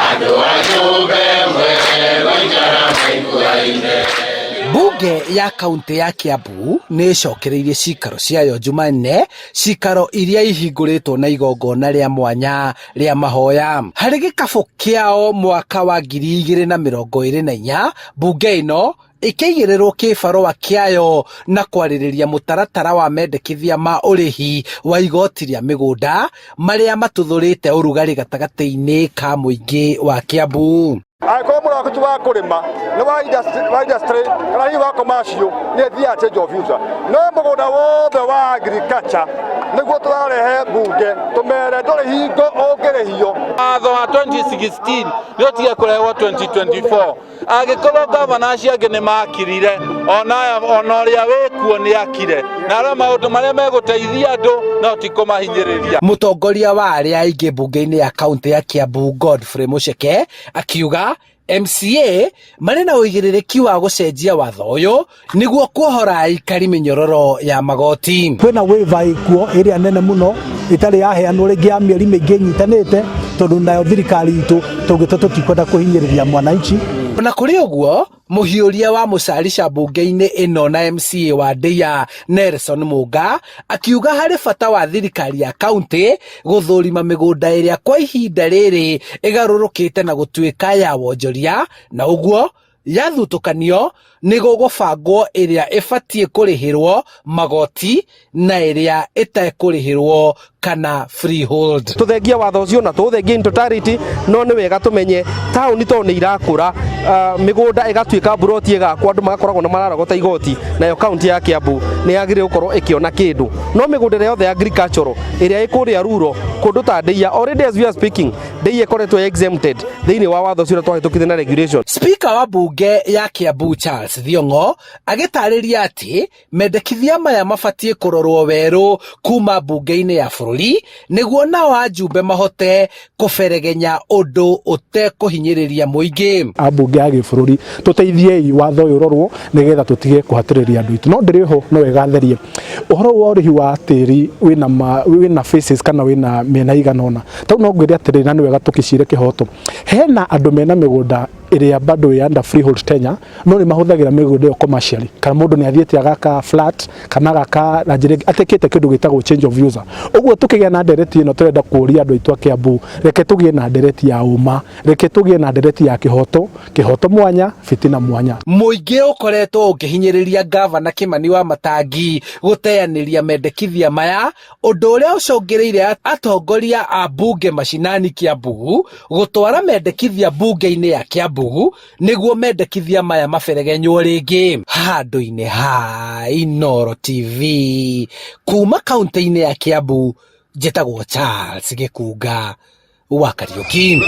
Andũ a nyũmba ĩmwe gũikara maiguaine. Mbunge ya kaunti ya Kiambu nĩ ĩcokereirie cikaro ciayo Jumanne, cikaro iria ihingũrĩtwo na igongona rĩa mwanya rĩa mahoya. Harĩ gĩkabũ kĩao mwaka wa 2024, mbunge ĩno ĩkĩigĩrĩrwo kĩbarũa kĩayo na kwarĩrĩria mũtaratara wa mendekithia ma ũrĩhi wa igoti rĩa mĩgũnda marĩa matuthũrĩte ũrugarĩ gatagatĩ-inĩ ka mũingĩ wa Kiambu. Angĩkorwo mũrata ti wa kũrĩma, nĩ wa industry, wa industry kana hihi wa commercial, nĩ ĩthiaga change of user. No mũgũnda wothe wa agriculture nĩguo tũrarehe mbunge tũmere ndũrĩ hingo ũngĩrĩhio. Watho wa 2016 nĩ ũtige kũrehwo 2024. Angĩkorwo gavana acio angĩ nĩ makirire, ona ona ũrĩa wĩkuo nĩ akire, na arĩa maũndũ marĩa megũteithia andũ no ti kũmahinyĩrĩria. Mũtongoria wa arĩa aingĩ mbunge-inĩ ya kaunti ya Kiambu Godfrey Mucheke akiuga MCA marĩ na ũigĩrĩrĩki wa gũcenjia watho ũyũ nĩguo kuohora aikari mĩnyororo ya magoti. Kwĩna waiver ĩkuo ĩrĩa nene mũno ĩtarĩ yaheanwo rĩngĩ ya mĩeri mĩingĩ ĩnyitanĩte, tondũ nayo thirikari itũ tũngĩtwo tũtikwenda kũhinyĩrĩria mwananchi. Ona kũrĩ ũguo, mũhiũria wa mũcarica mbunge-inĩ ĩno na MCA wa Ndeia Nelson Mũnga akiuga harĩ bata wa thirikari ya kaunti gũthũrima mĩgũnda ĩrĩa kwa ihinda rĩrĩ ĩgarũrũkĩte na gũtuĩka ya wonjoria, na ũguo yathutũkanio nĩ gũgũbangwo ĩrĩa ĩbatiĩ kũrĩhĩrwo magoti na ĩrĩa ĩtekũrĩhĩrwo kana freehold. Tũthengie watho ũcio na tũũthengie in totality, no nĩ wega tũmenye taũni tondũ nĩ irakũra, mĩgũnda ĩgatuĩka mburoti ĩgakwo, andũ magakoragwo na mararogota igoti, nayo kaunti ya Kiambu nĩ yagĩrĩire gũkorwo ĩkĩona kĩndũ. No mĩgũnda ĩrĩa yothe ya agricultural ĩrĩa ĩ kũrĩa rural kũndũ ta Ndeia, already as we are speaking, Ndeia ĩkoretwo exempted thĩinĩ wa watho ũcio ũrĩa twahĩtũkirie na regulation. Speaker wa mbunge ya Kiambu Charles Thiong'o agĩtarĩria atĩ mendekithia maya mabatiĩ kũrorwo werũ kuma mbunge-inĩ ya bũrũri nĩguo nao ajumbe mahote kũberegenya ũndũ ũtekũhinyĩrĩria mũingĩ. Ambunge a gĩbũrũri, tũteithiei watho ũyũ ũrorwo nĩgetha tũtige kũhatĩrĩria andũ aitũ. No ndĩrĩ ho no wega therie ũhoro wa ũrĩhi wa tĩri wĩna ma, wĩna faces kana wĩna mĩena igana ũna. Tau no ngwĩre atĩrĩrĩ, na nĩ wega tũkĩcire kĩhoto, hena andũ mena mĩgũnda ĩrĩa bado ĩ under freehold tenure, no nĩ mahũthagĩra mĩgũnda ĩyo commercially, kana mũndũ nĩ athiĩte agaka flat kana agaka na njĩra ĩngĩ atekĩte kĩndũ gĩtagwo change of user. Ũguo tũkĩgĩa na ndereti ĩno, tũrenda kũria andũ aitũ a Kiambu, reke tũgĩe na ndereti ya ũma, reke tũgĩe na ndereti ya kĩhoto, kĩhoto mwanya, fitina mwanya. Mũingĩ ũkoretwo ũkĩhinyĩrĩria ngavana Kĩmani wa Matangi gũteanĩria mendekithia maya, ũndũ ũrĩa ũcũngĩrĩire atongoria a mbunge macinani Kiambu gũtwara mendekithia mbunge-inĩ ya Kiambu nĩguo mendekithia maya maberegenywo rĩngĩ. Handũ-inĩ ha Inooro TV kuma kaunti-inĩ ya Kiambu, njĩtagwo Charles Gĩkunga wa Kariũki.